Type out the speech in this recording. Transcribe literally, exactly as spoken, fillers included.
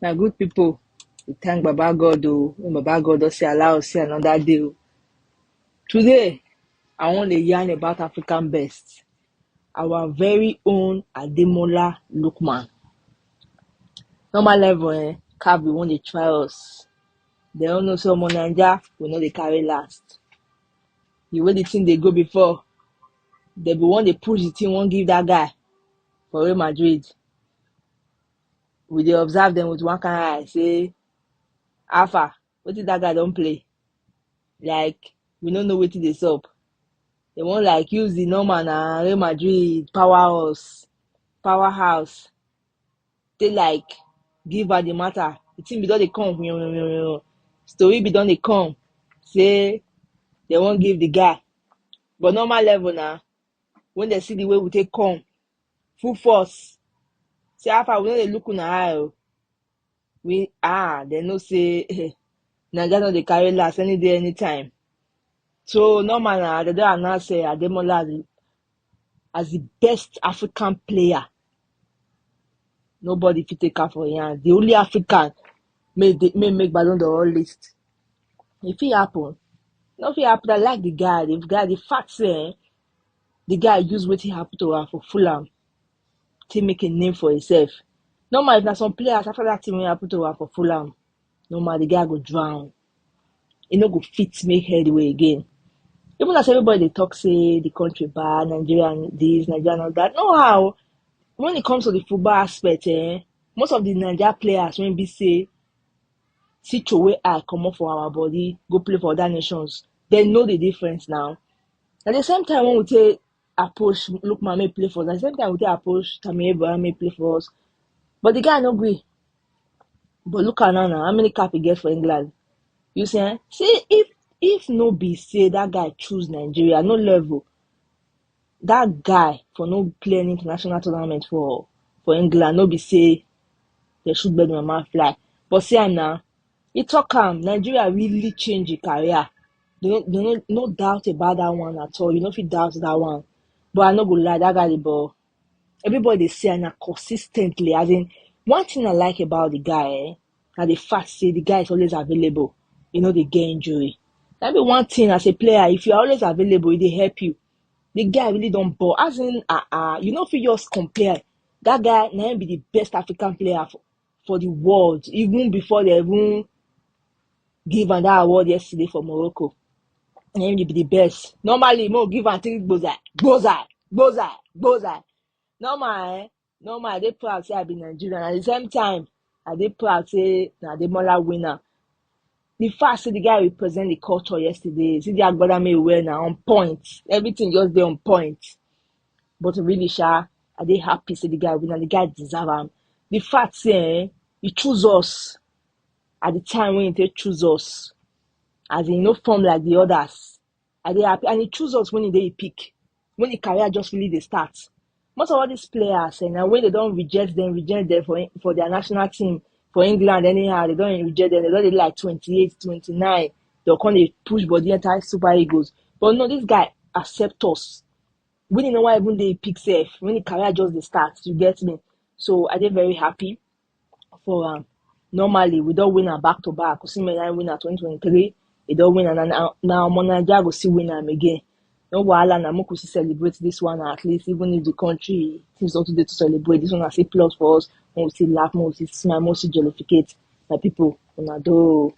My good people, we thank Baba God o. When Baba God don say allow us see another day o. Today, I wan dey yarn about African best, our very own Ademola Lookman. Normal level, eh, caf bin wan dey try us. Dem no know say omo Naija, we no dey carry last. The way the thing dey go before, dem bin wan dey push the thing, wan give that guy for Real Madrid. We dey observe dem with one kind eye say, "How far? Wetin that guy don play?" Like, we no know wetin dey sup. Dem wan, like, use the normal na Real Madrid powerhouse, powerhouse, take, like, give her the matter. The thing bin don dey come, story bin don dey come say dem wan give the guy. But normal level na, when dem see the way we take come, full force, say, "How far? We no dey look una eye o." We, ah, dem know say Naija no dey carry last any day, anytime. So normal na, dem don announce say Ademola as the, as the best African player. Nobody fit take am for him hand. The only African may dey, may make Ballon d'Or list. E fit happen. No fit happen. I like the guy. The guy, the fact say, eh, the guy use wetin happen to am for Fulham take make a name for himself. Normal, if na some players, after that thing wey happen to am for Fulham, normal, the guy go drown. E no go fit make headway again. Even as everybody dey talk say the country bad, Nigeria this, Nigeria not that. No how. When it comes to the football aspect, eh, most of the Naija players wey be say see throway eye comot for our body, go play for other nations, dem know the difference now. At the same time, when we take approach Lookman make play for us, at the same time we take approach Tammy Abraham make play for us. But the guy no gree. But look at now, now, how many cap he get for England? You see, eh? See, if, if no be say that guy choose Nigeria, no level. That guy for no play any international tournament for, for England, no be say dem shoot bird with mouth fly. But see am now, he talk am, Nigeria really change him career. Dem no, dem no, no doubt about that one at all. You no fit doubt that one. But I no go lie, that guy dey ball. Everybody dey see am na consistently. As in, one thing I like about the guy, eh, na the fact say the guy is always available. E no dey get injury. That be one thing as a player, if you are always available, e dey help you. The guy really don ball. As in, ah, ah, you no fit just compare. That guy na him be the best African player for, for the world, even before dem even give am that award yesterday for Morocco. Na him be the best. Normally, mo give am three gboza, gboza, gboza, gboza. Normal, eh? Normal, I dey proud say I be Nigerian. At the same time, I dey proud say na Ademola win am. The fact say the guy represent the culture yesterday, see the agbada wey he wear na on point. Everything just dey on point. But really, sha, I dey happy say the guy win am. The guy deserve am. The fact say, eh, he choose us at the time when he take choose us, as in, he no form like the others. I dey happy, and he choose us when he dey pick, when the career just really dey start. Most of all these players, eh, na when dem don reject them, reject them for, for their national team for England anyhow, dem don reject them, dem don dey like twenty-eight, twenty-nine, dem come dey push body enter Super Eagles. But no, this guy accept us. When he no wan even dey pick sef, when the career just dey start, you get me? So I dey very happy for am. Normally, we don win am back to back. Osimhen na win am twenty twenty-three, he don win am, and na, na omo Naija go still win am again. No wahala na, make we still celebrate this one at least, even if the country things don too dey to celebrate. This one na still plus for us. Make we still laugh, make we still smile, make we still jollificate. My people, una do.